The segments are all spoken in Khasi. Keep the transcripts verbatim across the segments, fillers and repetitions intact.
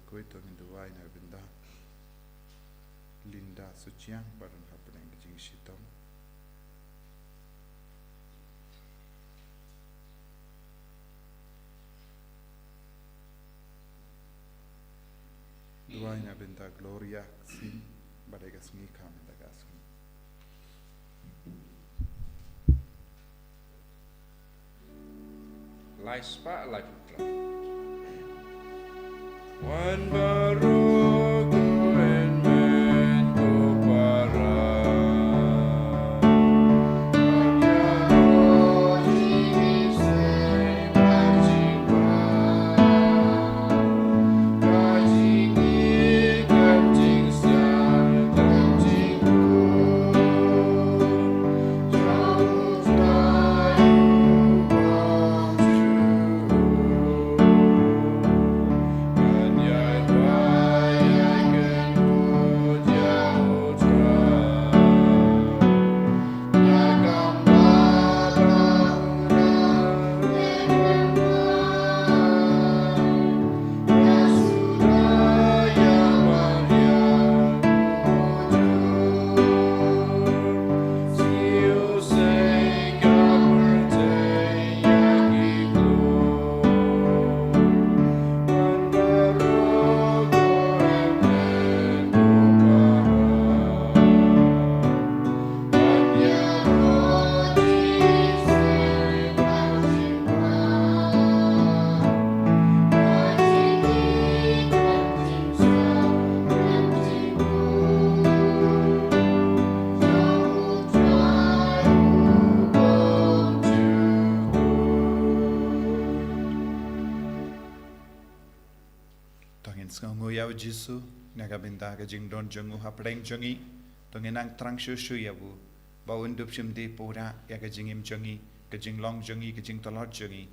Khuid, to ngin duwai na ka bynta Linda Suchiang ba don hapdeng ka jingshitom. Duwai na bynta Gloria Ksing ba dei ka sngi ka mynta ka sngi. Lai spah lai phew phra. Wan baroh ko hynmen ko para. To ngin sngewnguh ïa u Jisu na ka bynta ka jingdon jong u hapdeng jong ngi. To ngin nang thrang shuh shuh ïa u ba un dup shim dih pura ïa ka jingim jong ngi, ka jinglong jong ngi, ka jingtlot jong ngi,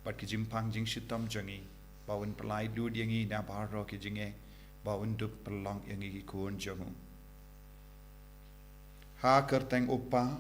bad ka jingpang jingshitom jong ngi, ba un pynlait lut ïa ngi na baroh ki jingeh, ba un dup pynlong ïa ngi ki khun jong u. Ha ka kyrteng u Kpa,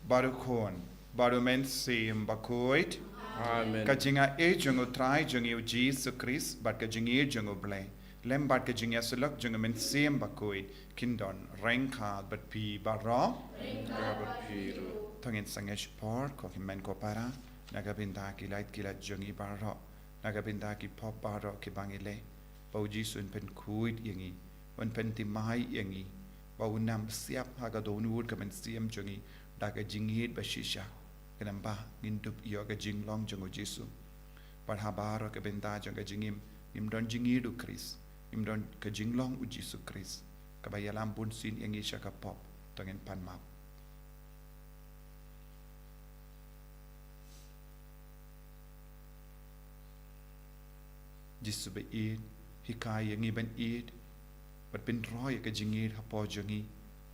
bad u Khun, bad u Mynsiem Bakhuid. Amen. Ka jingaiei jong u Trai jong ngi u Jisu Khrist bad ka jingïeit jong u Blei, lem bad ka jingïasyllok jong u Mynsiem Bakhuid, kin don ryngkat bad phi baroh. Ryngkat bad phi ruh. To ngin sangeh shipor ko hynmen ko para na ka bynta ki lait ki lait jong ngi baroh, na ka bynta ki pop baroh kiba ngi leh, ba u Jisu un pynkhuid ïa ngi, un pynthymmai ïa ngi, ba un ym siap ha ka dohnud ka mynsiem jong ngi da ka jingïeit ba shisha, khnang ba ngin dup ïoh ka jinglong jong u Jisu. Bad ha baroh ka bynta jong ka jingim, ngim don jingïeit u Khrist, ngim don ka jinglong u Jisu Khrist, kaba ïalam bunsien ïa ngi sha ka pop. To ngin pan map. Jisu ba ïeit, hikai ïa ngi ban ïeit bad pynroi ïa ka jingïeit hapoh jong ngi,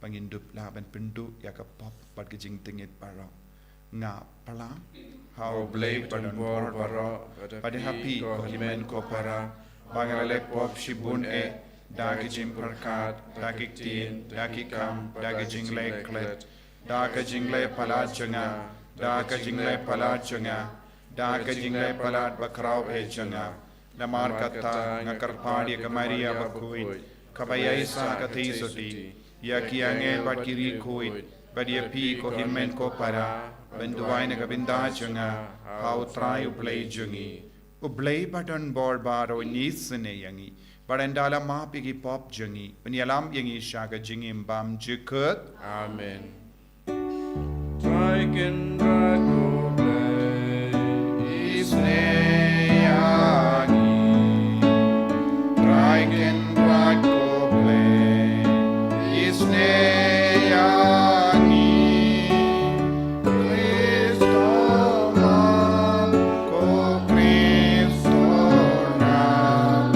ba ngin dup lah ban pynduh ïa ka pop bad ka jingtngit baroh. Nga pla ha u Blei badonbor baroh, bad ha phi ko hynmen ko para, ba nga la leh pop shibun eh, da ka jingpyrkhat, da ki ktien, da ki kam, da ka jingleh klet, da ka jingleh palat jong nga, da ka jingleh palat jong nga, da ka jingleh palat bakhraw eh jong nga. Namar kata nga kyrpad ïa ka Maria Bakhuid, kaba ïaishah ka theisotti, ïa ki angel bad ki riewkhuid, bad ïa phi ko hynmen ko para, ban duwai na ka bynta jong nga ha u Trai u Blei jong ngi. U Blei badonbor baroh un isynei ïa ngi, bad un da la map ïa ki pop jong ngi, un ïalam ïa ngi sha ka jingim bymjukut. Amen. Trai Kynrad ko Blei, isynei ïa ngi. Trai Kynrad ko Blei, isynei ïa ngi. Khrist to map, ko Khrist to nang,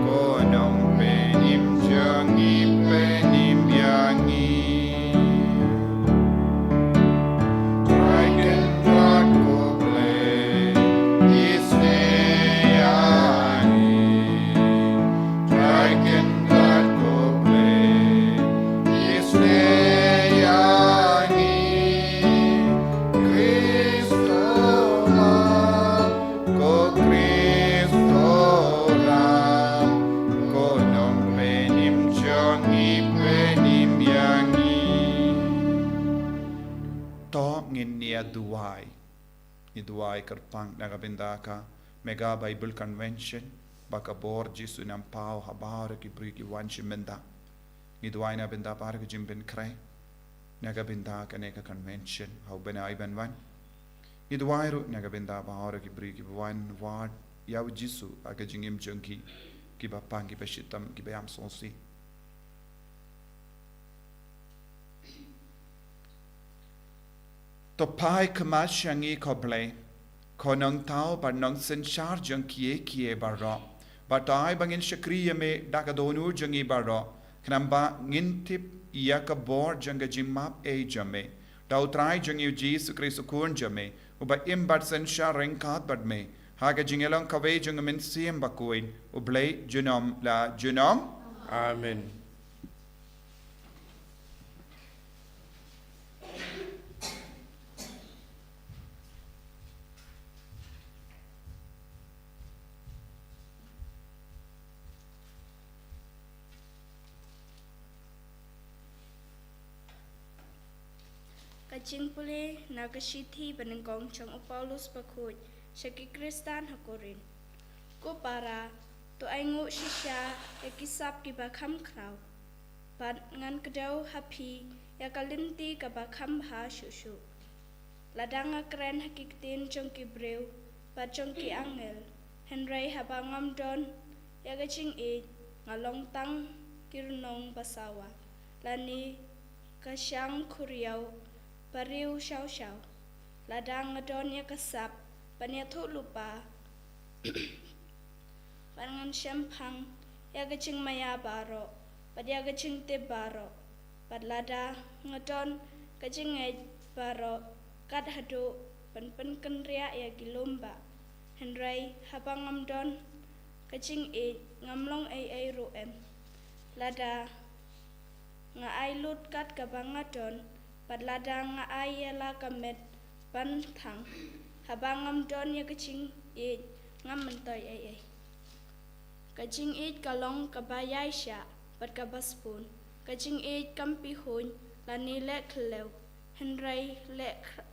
ko Nongpynim jong ngi, pynim ïa ngi. Trai Kynrad Ngi duwai kyrpang na ka bynta ka Mega Bible Convention, ba ka bor Jisu un paw ha baroh ki briew ki wan sha mynta. Ngi duwai na bynta baroh ki jingpynkhreh na ka bynta kane ka convention ha u bnai ban wan. Ngi duwai ruh na ka bynta baroh ki briew ki wan wad ïa u Jisu ha ka jingim jong ki, kiba pang, kiba shitom, kiba ïam sngewsih. To phai khmat sha ngi, ko Blei, ko Nongthaw bad Nongsynshar jong kiei kiei baroh. Bad to ai ba ngin shakri ïa me da ka dohnud jong ngi baroh, khnang ba ngin tip ïa ka bor jong ka jingmap ei jong me da u Trai jong ngi u Jisu Khrist u Khun jong me, uba im bad synshar ryngkat bad me ha ka jingïalong kawei jong u Mynsiem Bakhuid, u Blei junom la junom. Amen. Ka jingpule na ka shithi banyngkong jong u Paulus bakhuid sha ki Khristan ha Korinth. Ko para, to ainguh shisha ïa ki sap kiba kham khraw. Bad ngan kdew ha phi ïa ka lynti kaba kham bha shuh shuh. Lada nga kren ha ki ktien jong ki briew bad jong ki angel, hynrei haba ngam don ïa ka jingïeit, nga long tang ki rnong basawa lane ka shang khuriaw ba riew shaw shaw. Lada nga don ïa ka sap ban ïathuh lypa, bad ngan shemphang ïa ka jingmaïa baroh bad ïa ka jingtip baroh, bad lada nga don ka jingngeit baroh kat haduh ban pynkynriah ïa ki lum bah, hynrei haba ngam don ka jingïeit, ngam long ei ei ruh em. Lada nga ai lut kat kaba nga don, bad lada nga ai ïa la ka met ban thang, haba ngam don ïa ka jingïeit, ngam myntoi ei ei. Ka jingïeit ka long kaba ïaishah bad kaba sbun. Ka jingïeit kam pihuiñ lane leh khyllew, hynrei leh khra-,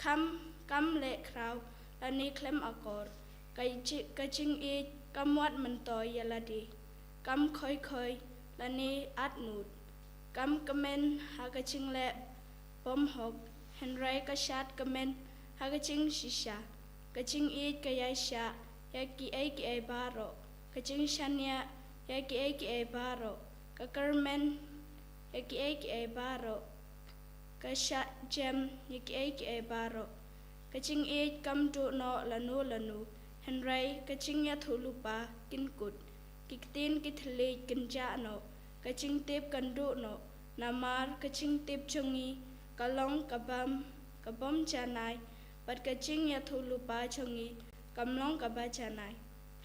kam, kam leh khraw lane khlem akor. Ka ji-, ka jingïeit kam wad myntoi ïa lade, kam khoi khoi lane at nud, kam kmen ha ka jingleh bymhok, hynrei ka shad kmen ha ka jingshisha. Ka jingïeit ka ïaishah ïa kiei kiei baroh, ka jingshaniah ïa kiei kiei baroh, ka kyrmen ïa kiei kiei baroh, ka shah jem ïa kiei kiei baroh. Ka jingïeit kam duh noh lano lano, hynrei ka jingïathuhlypa kin kut. Ki ktien ki thylliej kin jah noh, ka jingtip kan duh noh. Namar ka jingtip jong ngi ka long ka bym, ka bym janai, bad ka jingïathuhlypa jong ngi kam long kaba janai.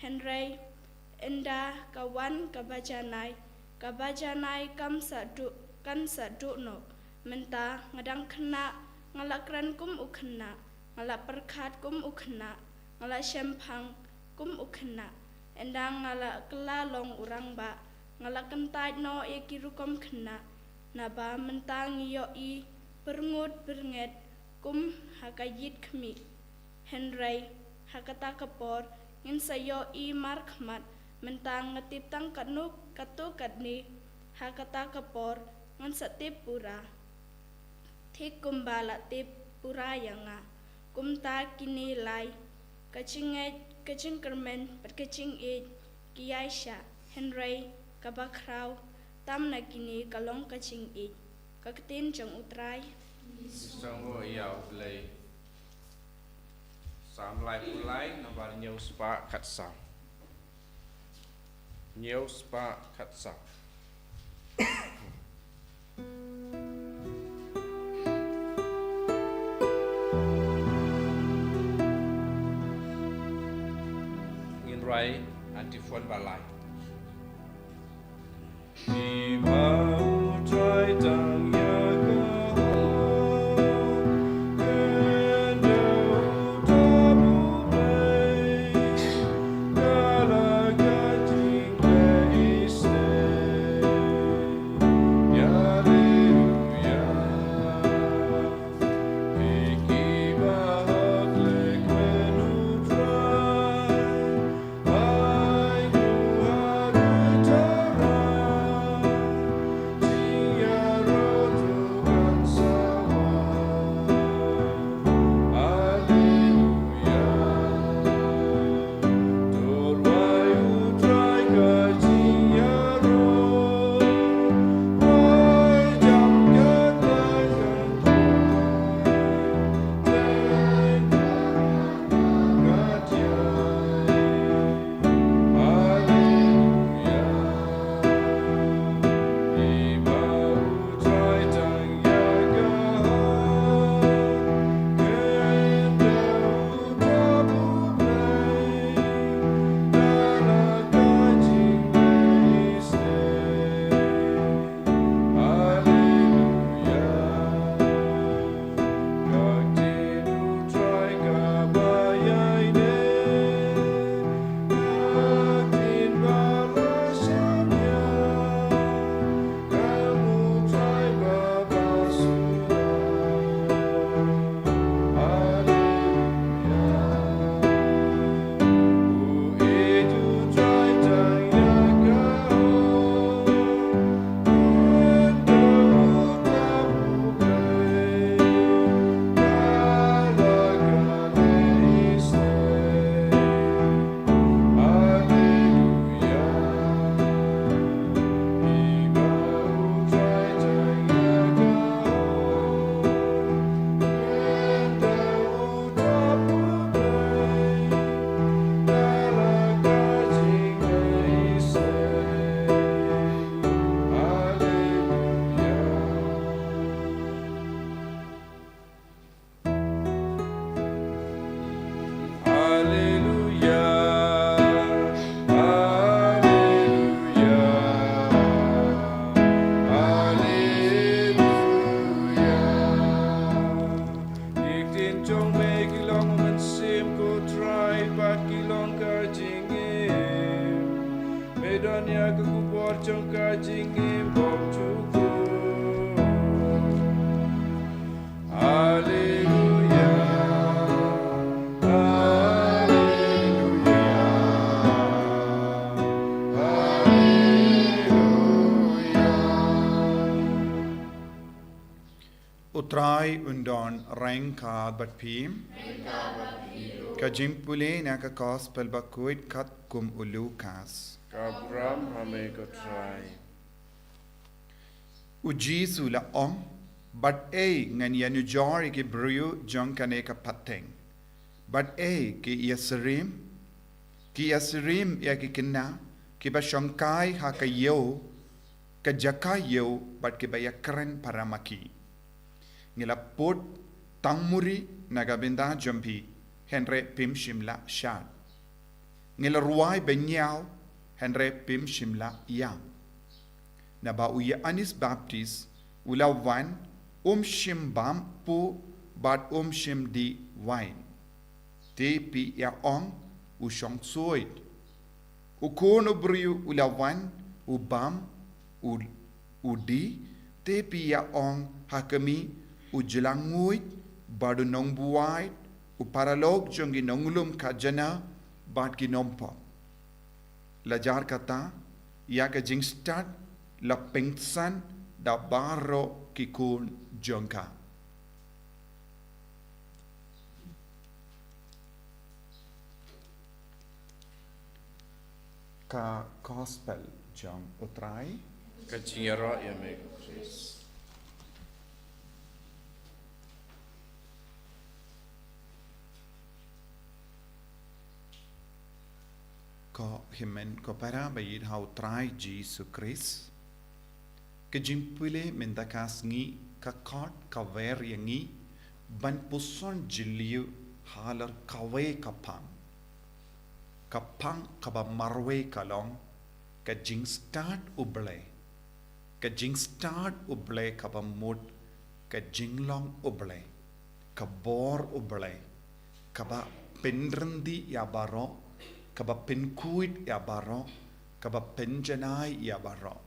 Hynrei ynda ka wan kaba janai, kaba janai kam sa duh, kan sa duh noh. Mynta nga dang khynnah, nga la kren kum u khynnah, nga la pyrkhat kum u khynnah, nga la shemphang kum u khynnah. Ynda nga la kylla long u rangbah, nga la kyntait noh ïa ki rukom khynnah. Naba mynta ngi ïohi byrngut byrnget kum ha ka ïit khmih. Hynrei ha kata ka por ngin sa ïohi markhmat. Mynta nga tip tang katno, katto katne, ha kata ka por ngan sa tip pura, thik kumba la tip pura ïa nga. Kumta kine lai, ka jingngeit, ka jingkyrmen bad ka jingïeit, ki ïaishah, hynrei kaba khraw tam na kine ka long ka jingïeit. Ka ktien jong u Trai. Sngewbha ïa u Blei. Salm laiphew lai, nambar hynñiew spah khatsaw. Hynñiew spah khatsaw. Ngin rwai antiphon ba lai. Jingim bok jukut. Haleluya. Haleluya. Haleluya. U Trai un don ryngkat bad phi. Ka jingpule na ka Gospel bakhuid katkum u Lukas. Ka burom ha me ko Trai. U Jisu la ong, bad ei ngan ïanujor ïa ki briew jong kane ka pateng? Bad ei ki ïasyriem? Ki ïasyriem ïa ki khynnah kiba shongkai ha ka ïew, ka jaka ïew, bad kiba ïakren para ma ki. Ngi la put tangmuri na ka bynta jong phi, hynrei phim shym la shad. Ngi la rwai bynñiaw, hynrei phim shym la ïam. Naba u Ïoannis Baptis u la wan, um shym bam pur bad um shym dih wain. Te phi ïa ong, u shong suid. U Khun u briew u la wan, u bam, u, u dih. Te phi ïa ong ha khmih, u jlanguid bad u nongbuaid, u paralok jong ki nonglum khajana bad ki nongpop. La jar kata, ïa ka jingstad la pynsan da baroh ki khun jong ka. Ka Gospel jong u Trai. Ka jingïaroh ïa me ko Khrist. Ko hynmen ko para ba ïeit ha u Trai Jisu Khrist. Ka jingpule mynta ka sngi ka khot ka wer ïa ngi ban puson jylliew halor kawei ka phang. Ka phang kaba marwei ka long ka jingstad U Blei. Ka jingstad U Blei kaba mut ka jinglong U Blei, ka bor U Blei, kaba pynryndih ïa baroh, kaba pynkhuid ïa baroh, kaba pynjanai ïa baroh.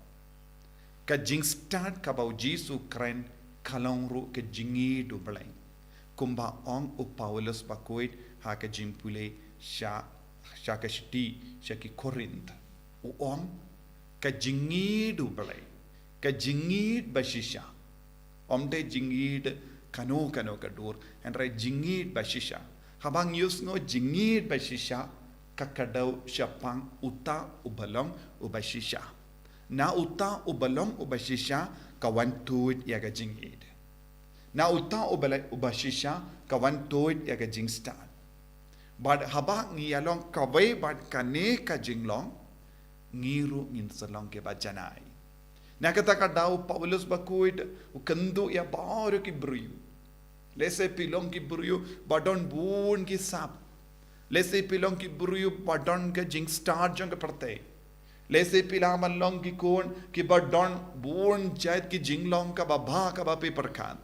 Ka jingstad kaba u Jisu kren ka long ruh ka jingïeid U Blei. Kumba ong u Paulus bakhuid ha ka jingpule sha, sha ka shithi sha ki Korinth. U ong ka jingïeid U Blei, ka jingïeid ba shisha. Ym dei jingïeid kano kano ka dur, hynrei jingïeid ba shisha. Haba ngi ïohsngew jingïeid ba shisha, ka kdew shaphang uta uba long uba shisha. Na uta uba long uba shisha ka wan tuid ïa ka jingïeid. Na uta uba la-, uba shisha ka wan tuid ïa ka jingstad. Bad haba ngi ïalong kawei bad kane ka jinglong, ngi ruh ngin sa long kiba janai. Na kata ka daw u Paulus bakhuid u kynduh ïa baroh ki briew. Lehse phi long ki briew ba don bun ki sap. Lehse phi long ki briew ba don ka jingstad jong ka pyrthei. Lehse phi lah ban long ki khun kiba don bun jait ki jinglong kaba bha kaba phi pyrkhat.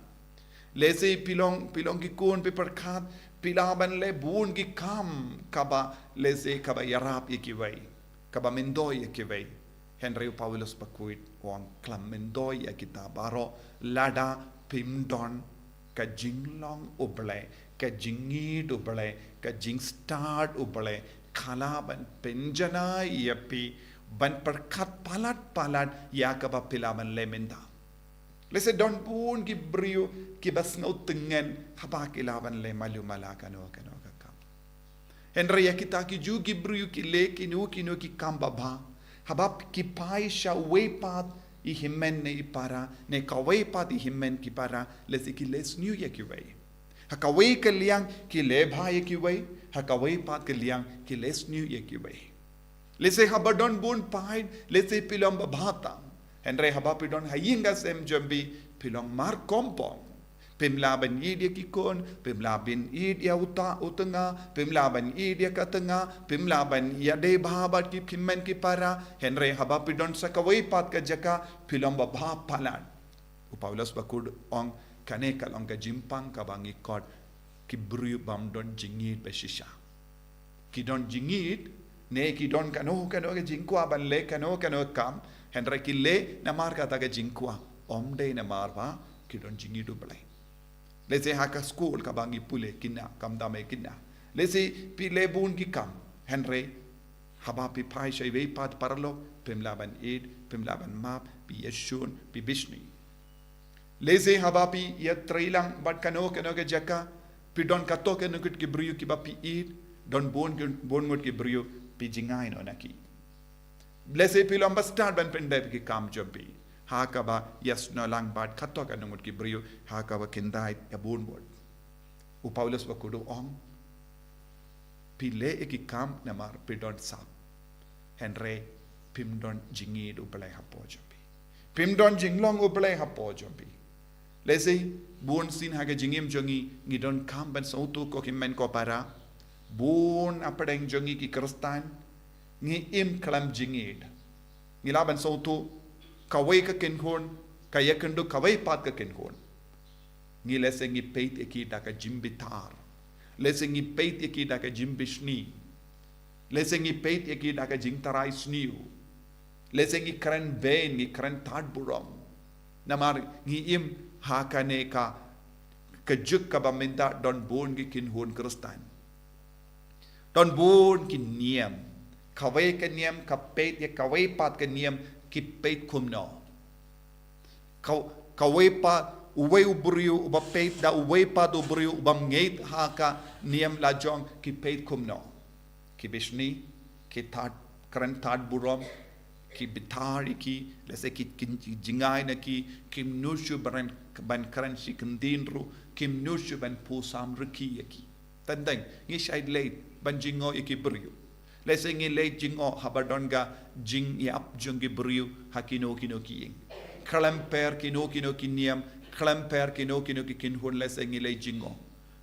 Lehse phi long, phi long ki khun phi pyrkhat, phi lah ban leh bun ki kam kaba, lehse kaba ïarap ïa kiwei, kaba myntoi ïa kiwei. Hynrei u Paulus bakhuid u ong khlem myntoi ïa kita baroh, lada phim don ka jinglong U Blei, ka jingïeid U Blei, ka jingstad U Blei, ka lah ban pynjanai ïa phi ban pyrkhat palat palat ïa kaba phi lah ban leh mynta. Lehse don bun ki briew kiba sngewtngen haba ki lah ban leh malu mala kano kano ka kam. Hynrei ïa kita ki ju ki briew ki leh kino kino ki kam babha, haba ki phai sha uwei pat i hynmen ne i para, ne kawei pat i hynmen ki para, lehse ki leh sniew ïa kiwei. Ha kawei ka liang ki leh bha ïa kiwei, ha kawei pat ka liang ki leh sniew ïa kiwei. Lehse haba don bun paid, lehse phi long babha tam. Hynrei haba phi don ha ïing ha sem jong phi, phi long mar kompong. Phim lah ban ïeid ïa ki khun, phim lah ban ïeid ïa uta u tnga, phim lah ban ïeid ïa ka tnga, phim lah ban ïadei bha bad ki hynmen ki para, hynrei haba phi don sa kawei pat ka jaka, phi long babha palat. U Paulus bakhuid u ong kane ka long ka jingpang kaba ngi khot ki briew bym don jingïeid ba shisha. Ki don jingïeid, Ne ki don kano kano ka jingkwah ban leh kano kano ka kam, hynrei ki leh namar kata ka jingkwah, ym dei namar ba ki don jingïeit U Blei. Lehse ha ka skul kaba ngi pule ki nang, kam dam ïa ki nang. Lehse phi leh bun ki kam, hynrei haba phi phai sha iwei pat paralok, phim lah ban ïeit, phim lah ban map, phi ïashun, phi bishni. Lehse haba phi ïatrei lang bad kano kano ka jaka, phi don katto katne ngut ki briew kiba phi ïeit, don bun, bun ngut ki briew phi jngai noh na ki. Lehse phi long ba stad ban pyndep ki kam jong phi, ha kaba ïasnoh lang bad katto katne ngut ki briew, ha kaba kyndait ïa bun bun. U Paulus bakhuid u ong, phi leh ïa ki kam namar phi don sap, hynrei phim don jingïeit U Blei hapoh jong phi. Phim don jinglong U Blei hapoh jong phi. Lehse bun sien ha ka jingim jong ngi, ngi don kam ban sngewthuh ko ki hynmen ko para. Bun hapdeng jong ngi ki Khristan, ngi im khlem jingïeit. Ngi lah ban sngewthuh kawei ka kynhun ka ïakynduh kawei pat ka kynhun. Ngi lehse ngi peit ïa ki da ka jingbitar. Lehse ngi peit ïa ki da ka jingbishni. Lehse ngi peit ïa ki da ka jingtharai sniew. Lehse ngi kren beiñ, ngi kren tad burom. Namar ngi im ha kane ka, ka juk kaba mynta don bun ki kynhun Khristan. Don bun ki niam. Kawei ka niam ka peit ïa kawei pat ka niam, ki peit kumno. Ka, kawei pat, uwei u briew uba peit da uwei pat u briew uba ngeit ha ka niam lajong, ki peit kumno. Ki bishni, ki tad, kren tad burom, ki bitar ïa ki, lehse ki, ki jngai na ki, kim nud shuh ban, ban kren shi kyntien ruh, kim nud shuh ban pyrshang ruh ki ïa ki. Tang tang, ngi shait leit ban jngoh ïa ki briew. Lehse ngi leit jngoh haba don ka jingïap jong ki briew ha kino kino ki ïing. Khlem pher kino kino ki niam, khlem pher kino kino ki kynhun, lehse ngi leit jngoh.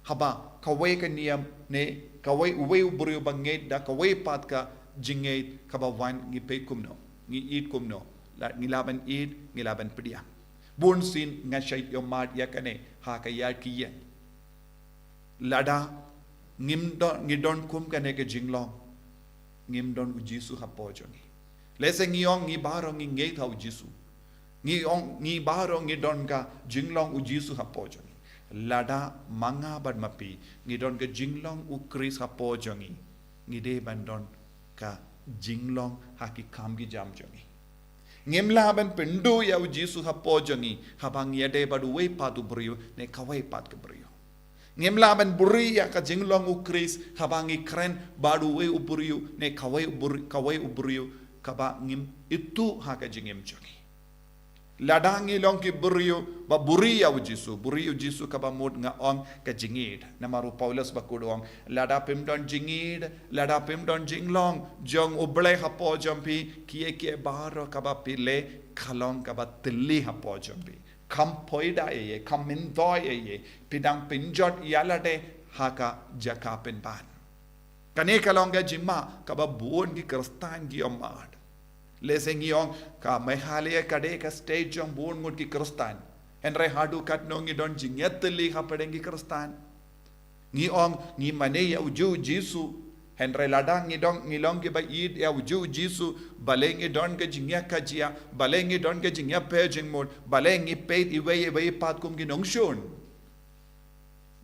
Haba kawei ka niam ne kawei, uwei u briew ba ngeit da kawei pat ka jingngeit kaba wan, ngi peit kumno, ngi ïeit kumno. La, ngi lah ban ïeit, ngi lah ban pdiang. Bun sien nga shait ïohmad ïa kane ha ka ïa ki ïing. Lada ngim don, ngi don kum kane ka jinglong, ngim don U Jisu hapoh jong ngi. Lehse ngi ong ngi baroh ngi ngeit ha U Jisu. Ngi ong ngi baroh ngi don ka jinglong U Jisu hapoh jong ngi. Lada ma nga bad ma phi ngi don ka jinglong U Khrist hapoh jong ngi, ngi dei ban don ka jinglong ha ki kam ki jam jong ngi. Ngim lah ban pynduh ïa U Jisu hapoh jong ngi haba ngi ïadei bad uwei pat u briew ne kawei pat ka briew. Ngim lah ban buhrieh ïa ka jinglong U Khrist haba ngi kren bad uwei u briew ne kawei u br-, kawei u briew kaba ngim ithuh ha ka jingim jong ngi. Lada ngi long ki briew ba buhrieh ïa U Jisu, buhrieh U Jisu kaba mut nga ong ka jingïeit. Namar u Paulus bakhuid u ong, lada phim don jingïeit, lada phim don jinglong jong U Blei hapoh jong phi, kiei kiei baroh kaba phi leh ka long kaba tylli hapoh jong phi. Kam poi da ei ei, kam myntoi ei ei, phi dang pynjot ïa lade ha ka jaka pynban. Kane ka long ka jingma kaba bun ki Khristan ki ïohmad. Lehse ngi ong ka Meghalaya ka dei ka state jong bun ngut ki Khristan. Hynrei haduh katno ngi don jingïatylli hapdeng ki Khristan. Ngi ong ngi mane ïa U Jisu. Hynrei lada ngi don, ngi long kiba ïeit ïa U Jisu, balei ngi don ka jingïakajia, balei ngi don ka jingïapher jingmut, balei ngi peit iwei iwei pat kum ki nongshun.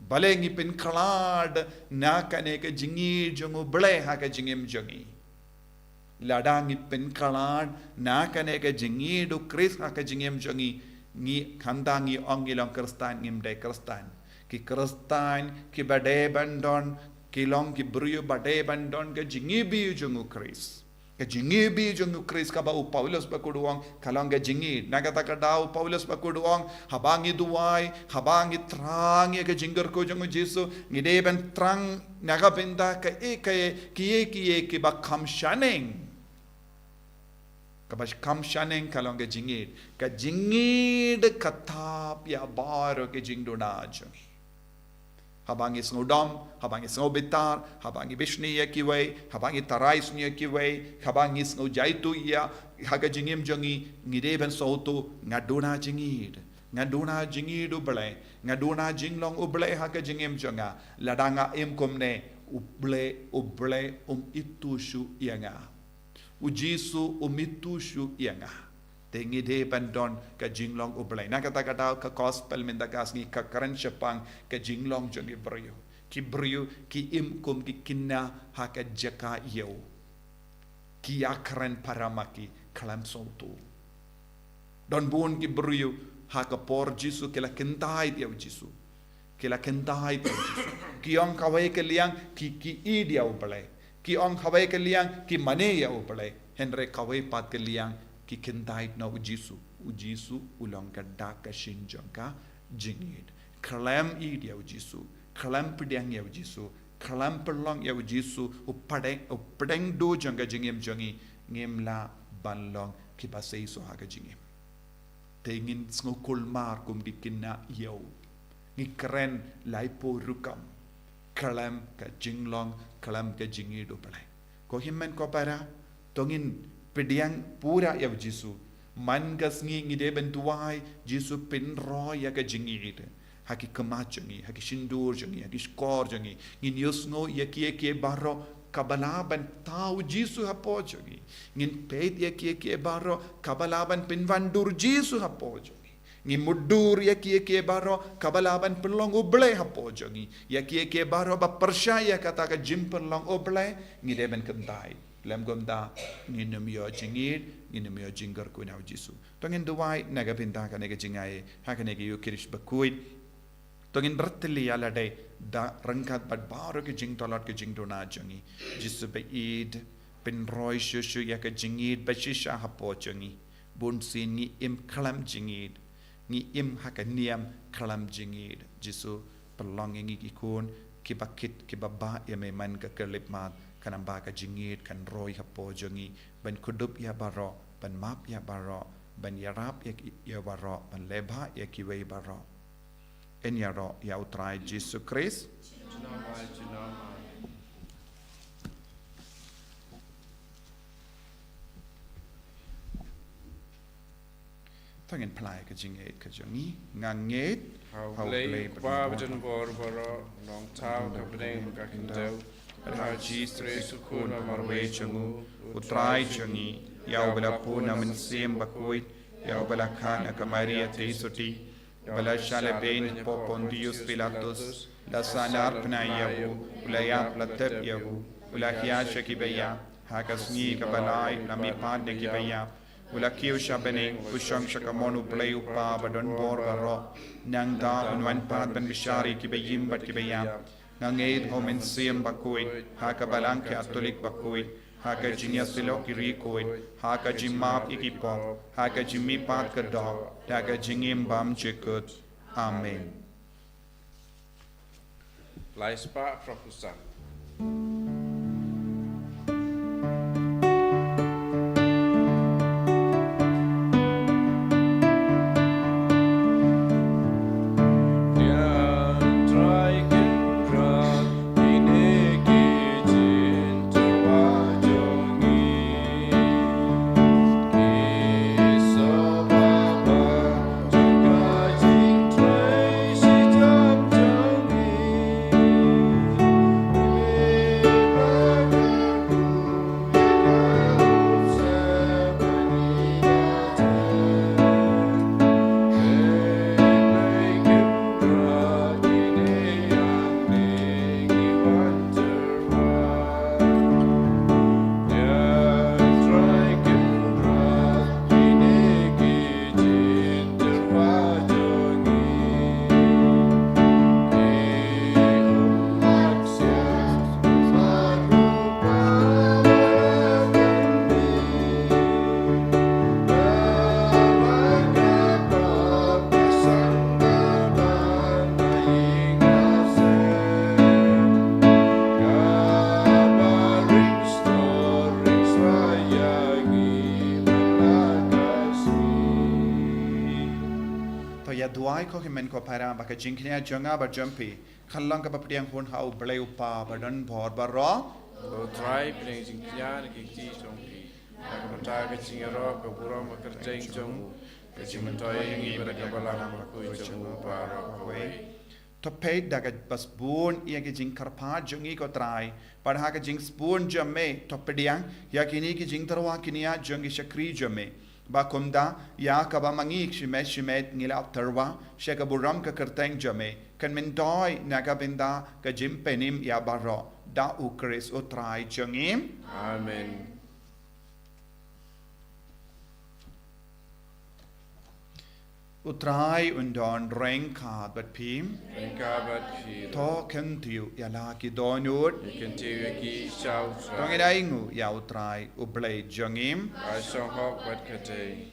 Balei ngi pynkhlad na kane ka jingïeit jong U Blei ha ka jingim jong ngi. Lada ngi pynkhlad na kane ka jingïeit U Khrist ha ka jingim jong ngi, ngi khamtam ngi ong ngi long Khristan, ngim dei Khristan. Ki Khristan kiba dei ban don, ki long ki briew ba dei ban don ka jingiwbih jong U Khrist. Ka jingiwbih jong U Khrist kaba u Paulus bakhuid u ong ka long ka jingïeit. Na kata ka daw u Paulus bakhuid u ong, haba ngi duwai, haba ngi thrang ïa ka jingkyrkhu jong U Jisu, ngi dei ban thrang na ka bynta kaei kaei, kiei kiei kiba kham shaneng. Kaba kham shaneng ka long ka jingïeit. Ka jingïeit ka thap ïa baroh ki jingduna jong ngi. Haba ngi sngewdom, haba ngi sngewbitar, haba ngi bishni ïa kiwei, haba ngi tharai sniew ïa kiwei, haba ngi sngew jaituh ïa, ha ka jingim jong ngi, ngi dei ban sngewthuh, nga duna jingïeit, nga duna jingïeit U Blei, nga duna jinglong U Blei ha ka jingim jong nga. Lada nga im kumne, U Blei, U Blei um ithuh shuh ïa nga. U Jisu um ithuh shuh ïa nga. Te ngi dei ban don ka jinglong U Blei. Na kata ka daw ka gospel mynta ka sngi ka kren shaphang ka jinglong jong ki briew. Ki briew ki im kum ki khynnah ha ka jaka ïew. Ki ïakren para ma ki khlem sngewthuh. Don bun ki briew ha ka por Jisu ki la kyntait ïa u Jisu. Ki la kyntait ïa u Jisu. Ki ong kawei ka liang ki, ki ïeit ïa U Blei. Ki ong kawei ka liang ki mane ïa U Blei. Hynrei kawei pat ka liang ki kyntait na u Jisu. U Jisu u long ka dak ka shin jong ka jingïeit. Khlem ïeit ïa u Jisu, khlem pdiang ïa u Jisu, khlem pynlong ïa u Jisu u pdeng, u pdeng duh jong ka jingim jong ngi, ngim lah ban long kiba seisoh ha ka jingim. Te ngin sngew kulmar kum ki khynnah ïew. Ngi kren laiphew rukom. Khlem ka jinglong, khlem ka jingïeit U Blei. Ko hynmen ko para, to ngin pdiang pura ïa u Jisu. Man ka sngi ngi dei ban duwai, Jisu pynroi ïa ka jingïeit. Ha ki khmat jong ngi, ha ki shyntur jong ngi, ha ki shkor jong ngi. Ngin ïohsngew ïa kiei kiei baroh kaba lah ban thaw u Jisu hapoh jong ngi. Ngin peit ïa kiei kiei baroh kaba lah ban pynwandur u Jisu hapoh jong ngi. Ngi mutdur ïa kiei kiei baroh kaba lah ban pynlong U Blei hapoh jong ngi. Ïa kiei kiei baroh ba pyrshah ïa kata ka jingpynlong U Blei, ngi dei ban kyntait. Lem kumta, ngin ym ïoh jingïeit, ngin ym ïoh jingkyrkhu na u Jisu. To ngin duwai na ka bynta kane ka jingaiei ha kane ka Ïukharist bakhuid. To ngin bret ïa lade da ryngkat bad baroh ki jingtlot ki jingduna jong ngi. Jisu ba ïeit, pynroi shuh shuh ïa ka jingïeit ba shisha hapoh jong ngi. Bunsien ngi im khlem jingïeit. Ngi im ha ka niam khlem jingïeit. Jisu, pynlong ïa ngi ki khun kiba kit, kiba bah ïa me man ka khyllipmat, khnang ba ka jingïeit kan roi hapoh jong ngi, ban kdup ïa baroh, ban map ïa baroh, ban ïarap ïa ki, ïa baroh, ban lehbhah ïa kiwei baroh. Yn ïaroh ïa U Trai Jisu Khrist. To ngin phla ïa ka jingngeit ka jong ngi. Nga ngeit ha U Blei, U Kpa badonbor baroh, u Nongthaw ka bneng bad ka khyndew, bad ha U Jisu Khrist u Khun ba marwei jong u, U Trai jong ngi, ïa uba la pun na U Mynsiem Bakhuid, ïa uba la khang na ka Maria Theisotti, ba la shah lehbeiñ hapoh Pontius Pilatus, la sahnarphna ïa u, u la ïap, la tep ïa u, u la hiar sha kiba ïap, ha ka sngi kaba lai u la mihpat na kiba ïap, u la kiew sha bneng, u shong sha kamon U Blei U Kpa badonbor baroh. Nangta un wan pat ban bishar ïa kiba im bad kiba ïap. Nga ngeit ha U Mynsiem Bakhuid, ha ka Balang Katholik bakhuid, ha ka jingïasyllok ki riewkhuid, ha ka jingmap ïa ki pop, ha ka jingmihpat ka doh, ha ka jingim bymjukut. Amen. Lai spah phra phew san. To ïa duwai ko hynmen ko para ba ka jingkñia jong nga bad jong phi kan long kaba pdiang hun ha U Blei U Kpa badonbor baroh. Ko Trai, pdiang jingkñia na ki kti jong phi. Na ka bynta ka jingïaroh ka burom ka kyrteng jong u, ka jingmyntoi ïa ngi bad ïa ka Balang bakhuid jong u baroh kawei. To peit da kaba sbun ïa ki jingkyrpad jong ngi ko Trai, bad ha ka jingsbun jong me to pdiang ïa kine ki jingtyrwa ki nia jong ki shakri jong me. Ba kumta ïa kaba ma ngi shimet shimet ngi la tyrwa sha ka burom ka kyrteng jong me, kan myntoi na ka bynta ka jingpynim ïa baroh, da U Khrist U Trai jong ngi. Amen. U Trai un don ryngkat bad phi. Ryngkat bad phi. To kyntiew ïa la ki dohnud. Ngi kyntiew ïa ki sha U Trai. To ngin ainguh ïa U Trai U Blei jong ngi. Ka shong hok bad ka dei.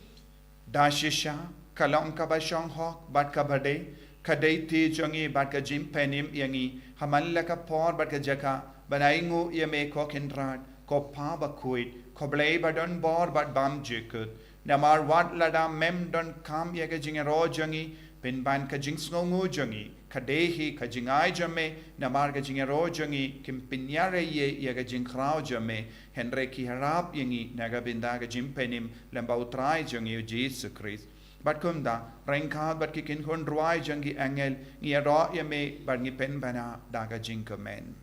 Da shisha ka long kaba shong hok bad kaba dei, ka dei te jong ngi bad ka jingpynim ïa ngi ha man la ka por bad ka jaka ban ainguh ïa me ko Kynrad, ko Pa bakhuid, ko Blei ba don bor bad bymjukut. Namar wat lada mem donkam ïa ka jingïaroh jong ngi, pynban ka jingsngewnguh jong ngi ka dei hi ka jingai jong me, namar ka jingïaroh jong ngi kim pynïaid ïa ka jingkhraw jong me, hynrei ki ïarap ïa ngi na ka bynta ka jingpynim lyngba U Trai jong ngi U Jisu Khrist. Bad kumta ryngkat bad ki kynhun rwai jong ki angel ngi ïaroh ïa me bad ngi pynbna da ka jingkmen.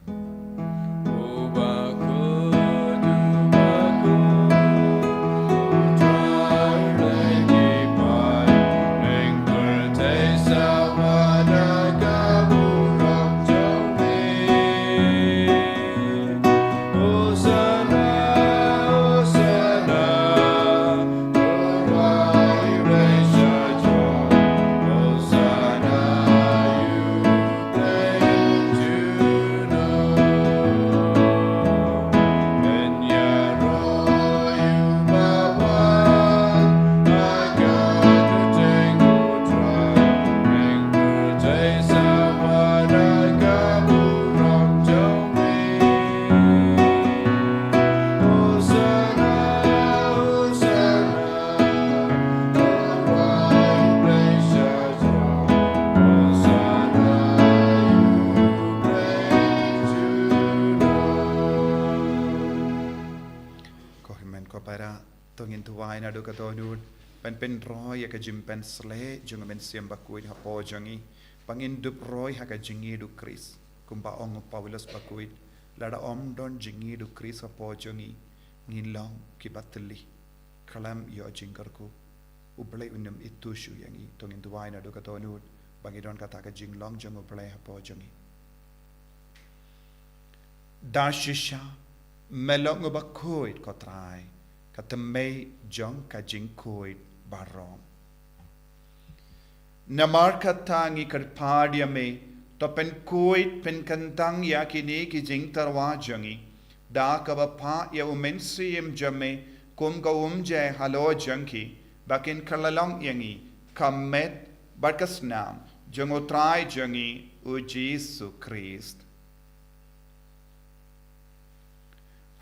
Ko hynmen ko para, to ngin duwai naduh ka dohnud ban pynroi ïa ka jingpynshlei jong U Mynsiem Bakhuid hapoh jong ngi, ba ngin dup roi ha ka jingïeit U Khrist. Kumba ong u Paulus Bakhuid, lada ym don jingïeit U Khrist hapoh jong ngi, ngin long kiba tylli. Khlem ïoh jingkyrkhu, U Blei un ym ithuh shuh ïa ngi. To ngin duwai naduh ka dohnud ba ngin don kata ka jinglong jong U Blei hapoh jong ngi. Da shisha me long uba khuid ko Trai, ka tymmen jong ka jingkhuid baroh. Namar kata ngi kyrpad ïa me, to pynkhuid pynkyntang ïa kine ki jingtyrwa jong ngi da kaba phah ïa U Mynsiem jong me kum ka umjai halor jong ki, ba kin kylla long ïa ngi ka met bad ka snam jong U Trai jong ngi U Jisu Khrist.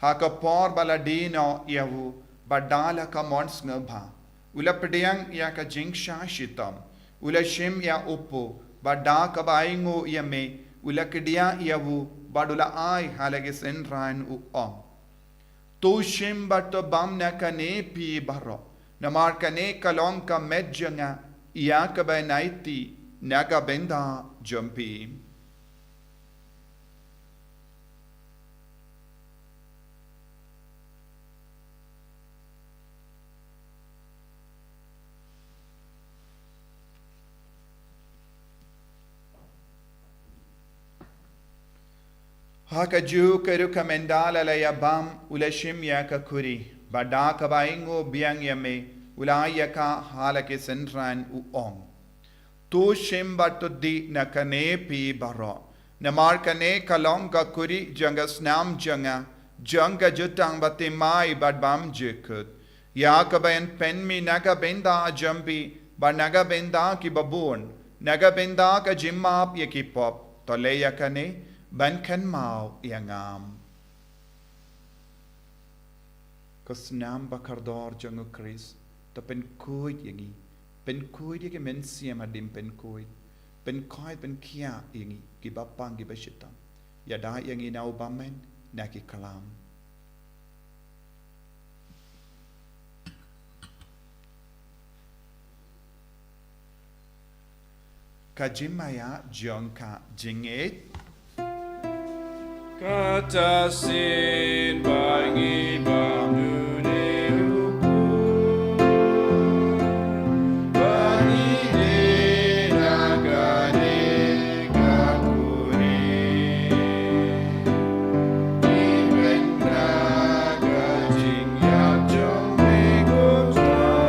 Ha ka por ba la die noh ïa u, bad da la ka mon sngewbha, u la pdiang ïa ka jingshah shitom, u la shim ïa u kpu, bad da kaba ainguh ïa me u la kdiah ïa u, bad u la ai ha la ki synran, u ong: To shim bad to bam na kane phi baroh, namar kane ka long ka met jong nga ïa kaba nai tih na ka bynta jong phi. Ha kajuh ka rukom ynda la la ïa bam, u la shim ïa ka khuri, bad da kaba ainguh biang ïa me, u la ai ïa ka ha la ki synran, u ong: To shim bad to dih na kane phi baroh, namar kane ka long ka khuri jong ka snam jong nga, jong ka jutang bathymmai bad bymjukut, ïa kaba yn pynmih na ka bynta jong phi bad na ka bynta kiba bun, na ka bynta ka jingmap ïa ki pop. To leh ïa kane ban kynmaw ïa nga. Ko snam ba kordor jong U Khrist, to pynkhuid ïa ngi, pynkhuid ïa ki mynsiem haduh pynkhuid, pynkhuid pynkhiah ïa ngi kiba pang kiba shitom, ïada ïa ngi na u bymman, na ki klam. Ka jingmaïa jong ka jingngeit. Kata shisien ba ngi bam duh ne u Kpa, ba ngi dei na kane ka kurim. Ngi beh na ka jingïap jong me ko Trai.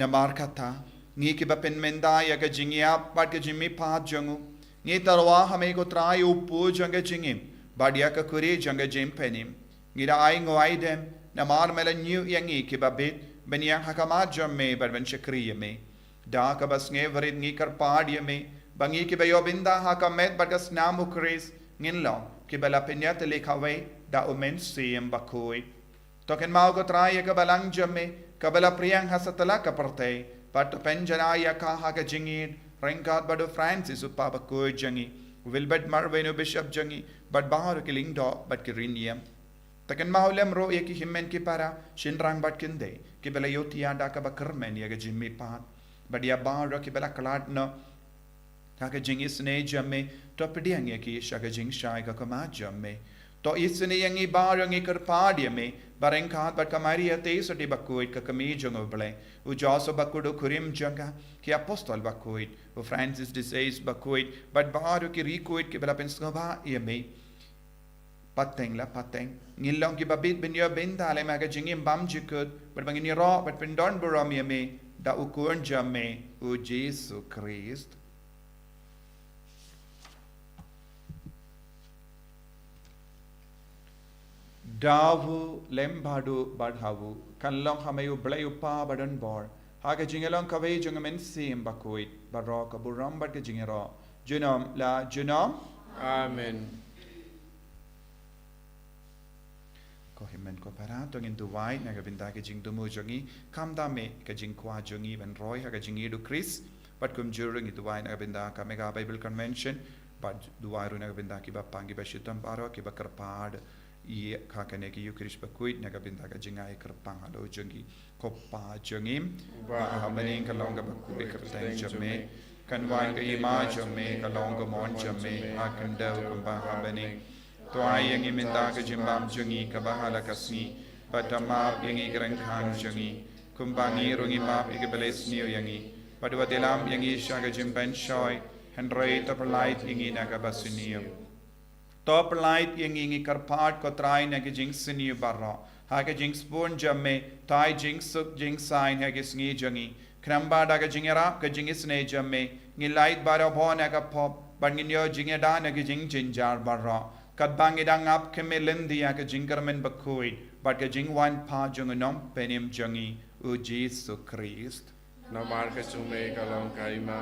Namar kata, ngi kiba pynmynta ïa ka jingïap bad ka jingmihpat jong u, ngi tyrwa ha me ko Trai, u Pu jong ka jingim bad ïa ka Khuri jong ka jingpynim. Ngi da ai nguai dem namar me la ñiew ïa ngi kiba bit ban ïeng ha khmat jong me bad ban shakri ïa me. Da kaba sngewrit ngi kyrpad ïa me ba ngi kiba ïoh bynta ha ka met bad ka snam u Khrist ngin long kiba la pynïatylli kawei da u Mynsiem Bakhuid. To kynmaw ko Trai ïa ka Balang jong me kaba la pdiang ha satlak ka pyrthei, bad to pynjanai ïa ka ha ka jingïeid ryngkat bad u Francis u Kpa bakhuid jong ngi, u Wilbert Marweiñ u Bishop jong ngi, bad baroh ki lyngdoh bad ki riewniam. To kynmaw lem ruh ïa ki hynmen ki para, shynrang bad kynthei kiba la ïohthiah da kaba kyrmen ïa ka jingmihpat, bad ïa baroh kiba la khlad noh ha ka jingisynei jong me, to pdiang ïa ki sha ka jingshai ka khmat jong me. To isynei ïa ngi baroh, ngi kyrpad ïa me, ba ryngkat bad ka Maria Theisotti bakhuid ka kmie jong u Blei, u Joseph bakhuid u kurim jong ka, ki apostol bakhuid, u Francis de Sales bakhuid, bad baroh ki riewkhuid kiba la pynsngewbha ïa me pateng la pateng, ngin long kiba bit ban ïoh bynta lem ha ka jingim bymjukut, bad ba ngin ïaroh bad pyndonburom ïa me da u Khun jong me u Jisu Khrist. Da u lem bad u bad ha u, kan long ha me u Blei u Kpa badonbor, ha ka jingïalong kawei jong u Mynsiem Bakhuid, baroh ka burom bad ka jingïaroh junom la junom. Amen. Ko hynmen ko para, to ngin duwai na ka bynta ka jingthmu jong ngi, khamtam eh ka jingkwah jong ngi ban roi ha ka jingïeid u Khrist. Bad kumjuh ruh ngi duwai na ka bynta ka Mega Bible Convention, bad duwai ruh na ka bynta kiba pang kiba shitom baroh kiba kyrpad ïa ka kane ka Eucharist bakhuid na ka bynta ka jingai kyrpang halor jong ngi. Ko Pa jong ngi ba ha bneng, ka long kaba khuid ka kyrteng jong me, kan wan ka hima jong me, ka long ka mon jong me ha khyndew kumba ha bneng. To ai ïa ngi mynta ka jingbam jong ngi kaba ha la ka sngi, bad to map ïa ngi ki ryngkhang jong ngi, kumba ngi ruh ngi map ïa kiba leh sniew ïa ngi, bad wat ïalam ïa ngi sha ka jingpynshoi, hynrei to pyllait ïa ngi na kaba sniew. To pyllait ïa ngi, ngi kyrpad ko Trai, na ki jingsniew baroh, ha ka jingsbun jong me, to ai jingsuk jingsaiñ ha ki sngi jong ngi, khnang ba da ka jingïarap ka jingisynei jong me, ngin lait barabor na ka pop, bad ngin ïoh jingïada na ki jingjynjar baroh, katba ngi dang ap khmih lynti ïa ka jingkyrmen bakhuid bad ka jingwan pat jong u Nongpynim jong ngi, u Jisu Khrist. Namar ka jong me ka long ka hima,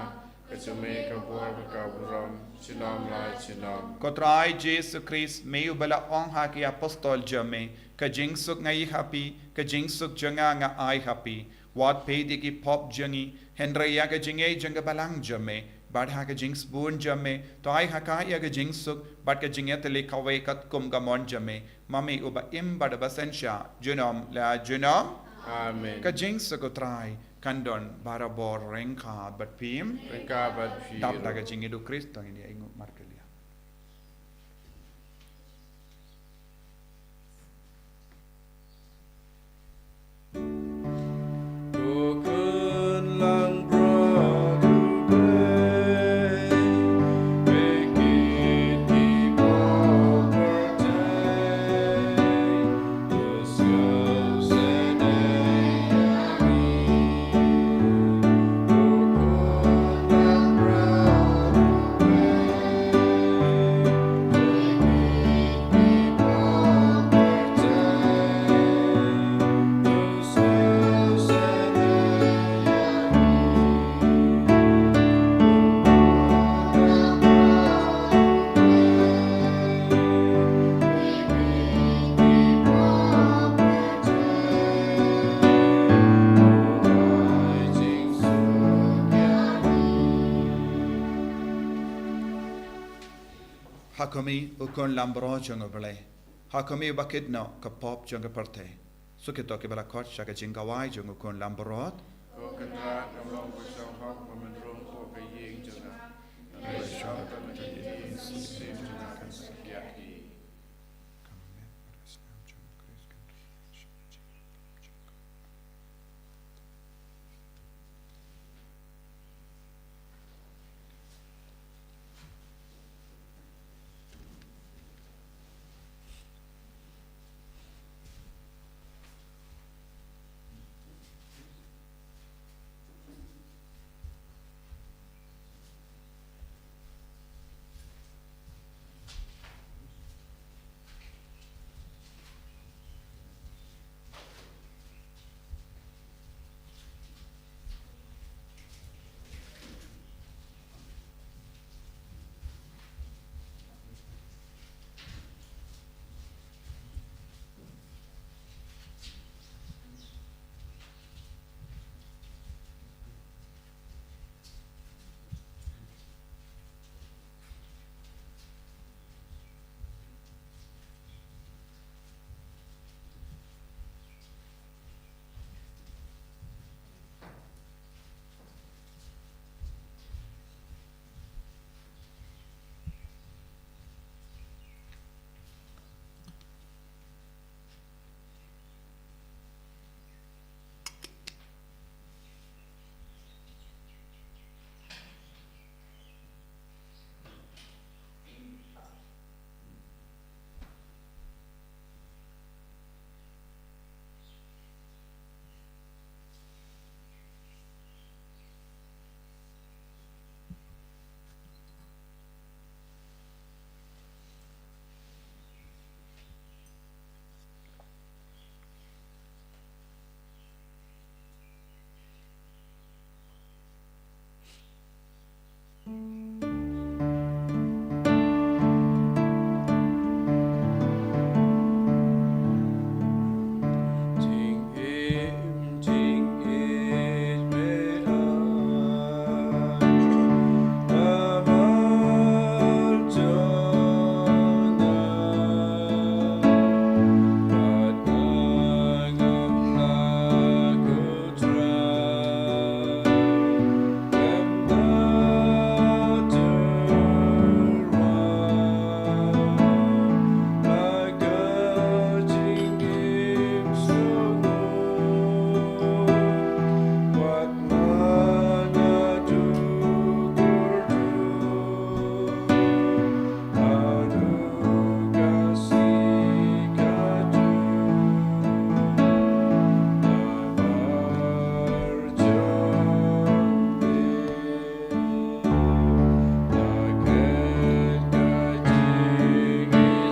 ka jong me ka bor bad ka burom, junom la junom. Ko Trai Jisu Khrist, me uba la ong ha ki apostol jong me, ka jingsuk nga ïoh ha phi, ka jingsuk jong nga nga ai ha phi. Wat peit ïa ki pop jong ngi, hynrei ïa ka jingïeit jong ka Balang jong me, bad ha ka jingsbun jong me, to ai ha ka ïa ka jingsuk bad ka jingïatylli kawei katkum ka mon jong me, ma me uba im bad uba synshar junom la junom. Amen. Ka jingsuk u Trai kan don barabor ryngkat bad phi. Ryngkat bad phi. Dap da ka jingïeid u Khrist, to ngin ïa ainguh markylliang. Ha khmih, u khun langbrot jong u Blei. Ha khmih ba kit noh ka pop jong ka pyrthei. Suk ïa kito kiba la khot sha ka jingkawei jong u khun lambrot. Ko Kynrad, ka long ka shong hok ba mynrung ko ka ïing jong nga. Ka shong hok ba mynrung ko ka ïing jong nga kan sa kiak hi.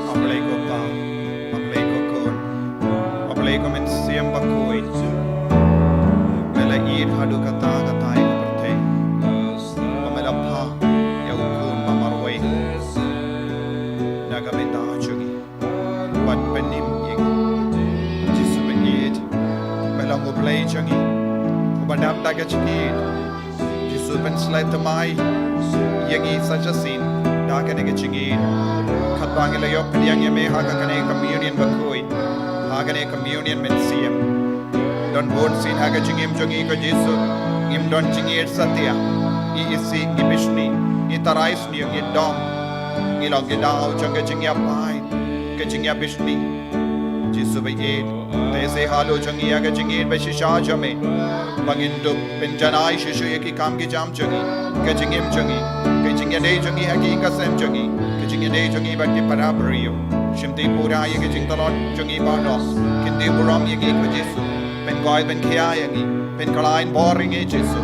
A Blei ko Pa, A Blei ko Khun, A Blei ko Mynsiem Bakhuid. Me la ïeit haduh katta katta ïa ka pyrthei, ba me la phah ïa u Khun ba marwei na ka bynta jong ngi. Bad pynim ïa ngi. Jisu ba ïeit, me long U Blei jong ngi, uba dap da ka jingïeit. Jisu, pynshlei thymmai ïa ngi sa shisien da kane ka jingïeit. Katba ngi la ïoh pdiang ïa me ha ka kane ka communion bakhuid, ha kane ka communion mynsiem. Don bun sien ha ka jingim jong ngi ko Jisu, ngim don jingïeit satia. Ngi isih, ngi bishni, ngi tharai sniew, ngi dom. Ngi long ki daw jong ka jingïapaid, ka jingïabishni. Jisu ba ïeit, te seh halor jong ngi ïa ka jingïeit ba shisha jong me, ba ngin dup pynjanai shuh shuh ïa ki kam ki jam jong ngi, ka jingim jong ngi, ka jingïadei jong ngi ha ki ïing ka sem jong ngi, ka jingïadei jong ngi bad ki para briew. Shimti pura ïa ka jingtlot jong ngi baroh, kynti burom ïa ngi ko Jisu, pynkhuid pynkhia ïa ngi, pynkhlaiñ bor ïa ngi Jisu.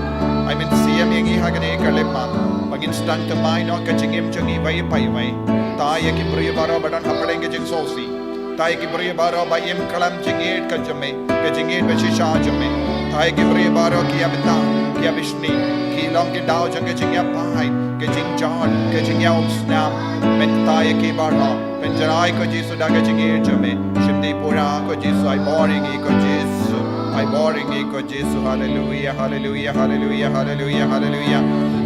Ai mynsiem ïa ngi ha kane ka lipmat, ba ngin sdang thymmai noh ka jingim jong ngi iwei pa iwei. Thaw ïa ki briew baroh ba don hapdeng ka jingsngewsih. Thaw ïa ki briew baroh ba im khlem jingïeit ka jong me, ka jingïeit ba shisha jong me. Thaw ïa ki briew baroh ki ïa btah, ki ïa bishni, ki long ki daw jong ka jingïapaid, ka jingjot, ka jingïaumsnam. Men thaw ïa ki baroh, pynjanai ko Jisu da ka jingïeit jong me. Shimti pura ko Jisu, ai bor ïa ngi ko Jisu, ai bor ïa ngi ko Jisu. Haleluia, haleluia, haleluia, haleluia, haleluia.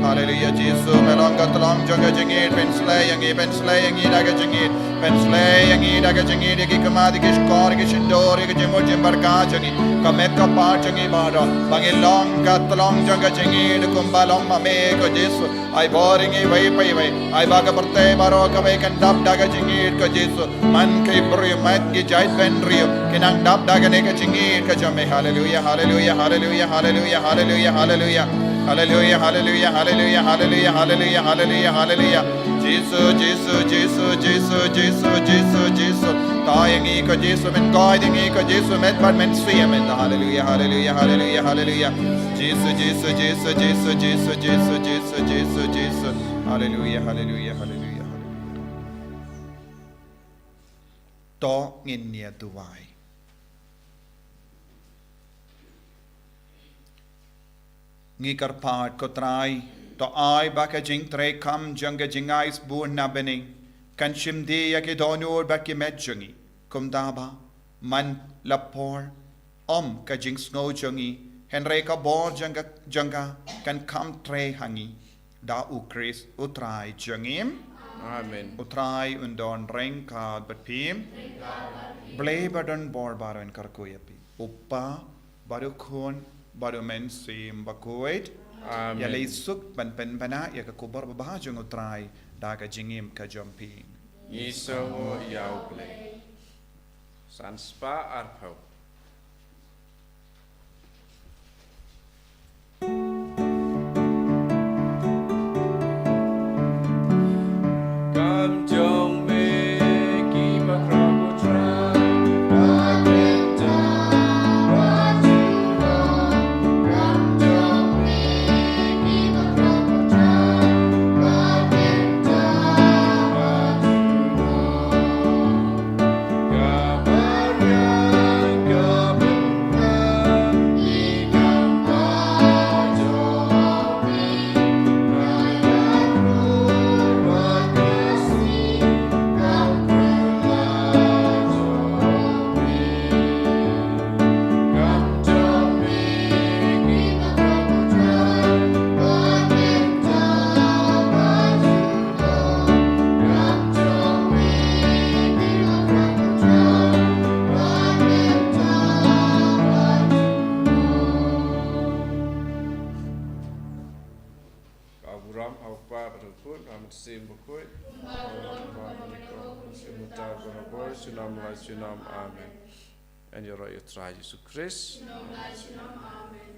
Haleluia, Jisu, me long ka tlong jong ka jingngeit, pynslei ïa ngi, pynslei ïa ngi da ka jingngeit, pynslei ïa ngi da ka jingngeit, ïa ki khmat, ïa ki shkor, ïa ki shyntur, ïa ka jingmut jingpyrkhat jong ngi, ka met ka phad jong ngi baroh, ba ngin long ka tlong jong ka jingngeit, kumba long ma me ko Jisu. Ai bor ïa ngi iwei pa iwei, ai ba ka pyrthei baroh kawei kan dap da ka jingngeit ko Jisu. Man ki briew, man ki jaitbynriew, kin nang dap da kane ka jingngeit ka jong me. Haleluia, haleluia, haleluia, haleluia, haleluia, haleluia. Haleluia, haleluia, haleluia, haleluia, haleluia, haleluia, haleluia. Jisu, Jisu, Jisu, Jisu, Jisu, Jisu, Jisu. Thaw ïa ngi ko Jisu, men guide ïa ngi ko Jisu, men ban men siem ïa ngi. Haleluia, haleluia, haleluia, haleluia. Jisu, Jisu, Jisu, Jisu, Jisu, Jisu, Jisu, Jisu. Haleluia, haleluia, haleluia, haleluia. To ngin ïa duwai. Ngi kyrpad ko Trai, to ai ba ka jingtrei kam jong ka jingai sbun na bneng kan shim die ïa ki dohnud bad ki met jong ngi. Kumta ba man la por ym ka jingsngew jong ngi, hynrei ka bor jong ka, jong ka kan kham trei ha ngi. Da U Khrist U Trai jong ngi. Amen. U Trai un don ryngkat bad phi. Blei ba don bor baroh un kyrkhu ïa phi. U Kpa bad U Khun bad U Mynsiem Bakhuid. Amen. Ïaleh suk ban pynbna ïa ka khubor babha jong U Trai da ka jingim ka jong phi. Ngi sngewnguh ïa U Blei. San spah arphew. Ka burom ha U Kpa bad U Khun bad U Mynsiem Bakhuid. Ka burom ha U Kpa bad U Khun bad U Mynsiem Bakhuid. Junom la junom. Amen. Yn ïaroh ïa U Trai Jisu Khrist. Junom la junom. Amen.